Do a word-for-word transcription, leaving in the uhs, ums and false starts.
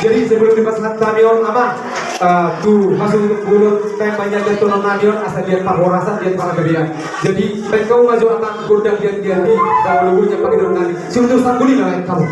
Jadi sebelum dipasahat hami on, Amang, eh, tu hasuhuton bolon, baen ma nian tu tononan nami on, asa dian parhorasan, dian parhagabean. Jadi baen hamu ma jo, Amang, gondang dian-dian di, dahulu nya pake dong nami. Siutur sangguli na baen hamu.